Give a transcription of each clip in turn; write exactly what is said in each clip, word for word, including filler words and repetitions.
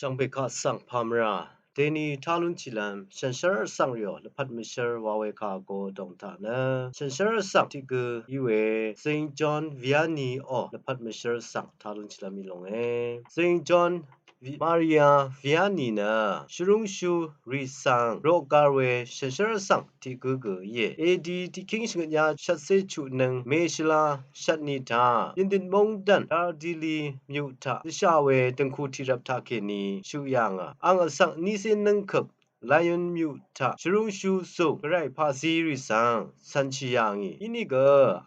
Shvngpè kaq svng pàmvrà deni tá lúnshìlv́m shànshér vsvng rìò lvpat mvshér wa we kà go dòng taq nø shànshér vsvng tiq gø í we Saint John Vianney ò lvpat mvshér vsvng tá lúnshìlv́m í lónge. Saint John Vi- Maria Vianney nø shvrúngshú rì svng roqgar we shànshér vsvng tiq gǿ gø íe. A D tiqkíng shvngøt yá shvtcé chuq nøng mèshvla shvtni taq Yvndøt móngdàn Dardili myuq taq dvshà we døngku tiqrvp taqkèní shøq yà ngà. Ang vsvng nícé nǿngkøp Lyon myuq taq shvrúngshú zùng gvray paqzí rì svng cv̄nshì yà ngì. Inìgø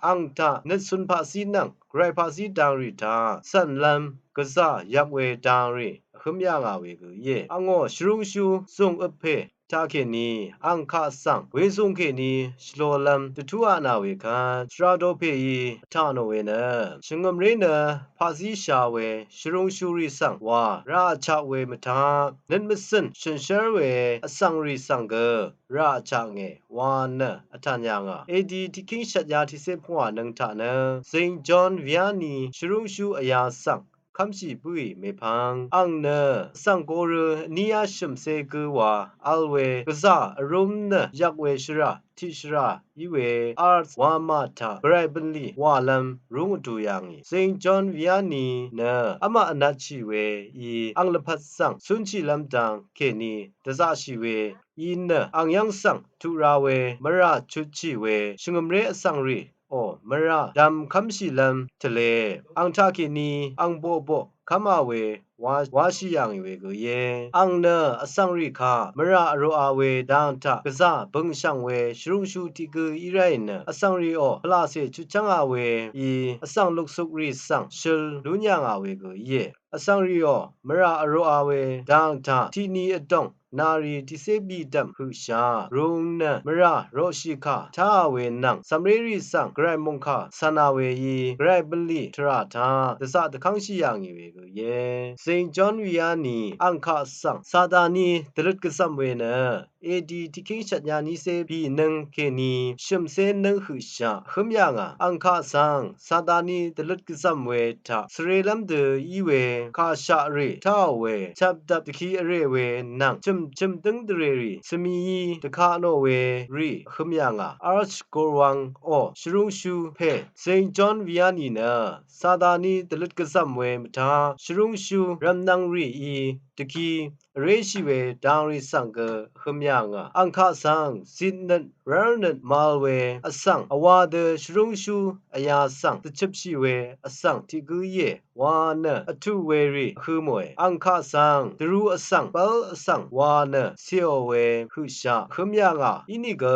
ang taq nøtcun paqzí nvng gvray paqzí dangrì taq cv̀nlv́m gvzà yvk we dangrì vhǿm yà ngà we gø íe. Angò shvrúngshú zùng øp pè taqkèní ang kaq svng wezùng kèní shvlolv́m dvtú atnà we kvt shvradō pèí vtà nò we nø shvngø̀mré nø paqzí sha we shvrúngshúrì svng wa rá vchaq we mvtaq nøt mvcø̀n shø̀nshér we vsvngrì svng gø rá vchaq nge wa nø vtàn yà ngà. A D tiqkíng shvt yá tiqcé pvngwà nøng taq nø Saint John Vianney shvrúngshú vyá svng kv́mshì bǿì mèpvng ang nø vsvng gorø vní yá shø̀mcé gǿ wa vl we gvzà vrúm nø yvk we shvrà tiqshvrà í we Ars wamà taq gvray bv̀nlì wàlv́m rúng vdu yà ngì. Saint John Vianney nø v́maq vnatshì we í ang lvpat svng cúnshìlv́m dang kèní dvzaqshì we í nø ang yv́ng svng tuq ra we mvrà chutshì we shvngø̀mré vsvngrì ò mvrà dvm kv́mshìlv́m tvlē ang taqkèní ang boqboq kv́mā we wa wáshì yà ngì we gø íe. Ang nø vsvngrì kaq mvrà vroqa we dang taq gvzà bø̀ngshv̀ng we shvrúngshú tiq gǿ í ráì nø vsvngrì ò pvlàcè chutchv́ngā we í vsvng luksukrì svng shøl lún yà ngà we gø íe. Vsvngrì ò mvrà vroqa we dang taq tiqni vdòng nàrì tiqcé bìdv̀m høqshà rung nø mvrà roqshì kà táà we nvng cv̀mrérì svng gvray mòngkà cv̀nà we í gvray bv̀nlì tvrà taq dvzaq dvkv́ngshì yà ngì we gø íe. Saint John Vianney ang kaq svng Sataní dvløt gvzv̀m we nø A D tiqkíng shvt yá nícé bìnøng kèní shø̀mcé nøng høqshà vhǿm yà ngà. Ang kaq svng Sataní dvløt gvzv̀m we taq svrelv́m dø í we kàshaq rì táò we chvpdvp dvki vrè we nvng chø̀m chø̀m dǿng dvrèrì svmìí dvka nò we rì vhǿm yà ngà. Arch Gorwang ò shvrúngshú pè Saint John Vianney nø Sataní dvløt gvzv̀m we mvtá shvrúngshú rv̀mnvng rìí dvki vréshì we dangrì svng gø vhǿm yà ngà. Ang kaq svng zitnøt rv́rnøt mvl we vsvng vwa dø shvrúngshú vyá svng dvchøpshì we vsvng tiq gǿ íe wa nø vtuq werì vhø̄ mòe. Ang kaq svng dvrū vsvng bv́l vsvng wa nø cèò we høqshaq vhǿm yà ngà. Inìgø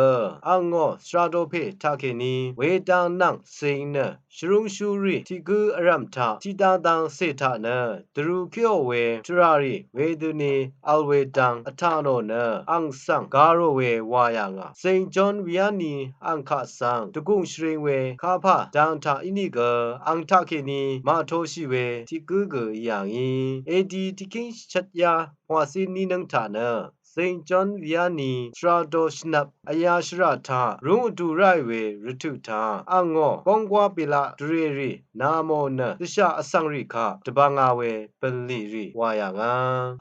angò shvradō pè taqkèní wedang nvng cing nø shvrúngshúrì tiq gǿ vrv̀m taq tiqdang dang cè taq nø dvrū kéò we tvràrì wedøni vl we dang vtà nò nø ang svng ga rò we wà yà ngà. Saint John Vianney ang kaq svng dvgùng shvring we kapà dang taq inìgø ang taqkèní màtoshì we tiq gǿ gø í yà ngì. A D tiqkíng shvt yá pvngwàcé ní nǿng taq nø Saint John Vianney shvradō shvnvp vyá shvrà taq rúng vdu ráì we rvtøq taq angò gónggwá belaq dvrèrì namò nø dvshà vsvngrì kaq dvbvngā we bv̀nlì rì wà yà ngà.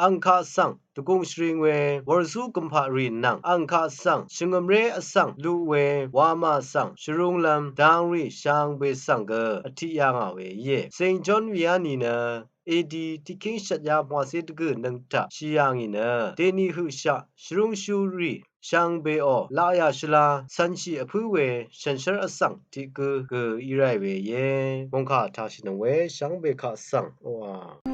Ang kaq svng dvgùng shvring we wv̀rzú gø̀mpaq rì nvng ang kaq svng shvngø̀mré vsvng luq we wamà svng shvrunglv́m dangrì shvngbe svng gø vtiq yà ngà we íe. Saint John Vianney nø A D tiqkíng shvt yá pvngwàcé dvgø̀ nøng taq shì yà ngì nø dèni høqshaq shvrúngshúrì shvngbeò laqyà shvla cv̄nshì vpǿ we shànshér vsvng tiq gǿ gø í ráì we íe. Mòngkà taqshìnøng we shvngbe kaq svng oqà